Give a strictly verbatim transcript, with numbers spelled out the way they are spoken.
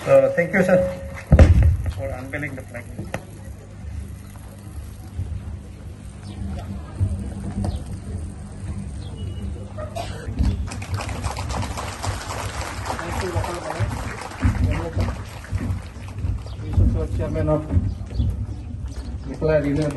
Uh, thank you, sir, for unveiling the flag. Thank you, local government. Chairman of Nikolai Rina,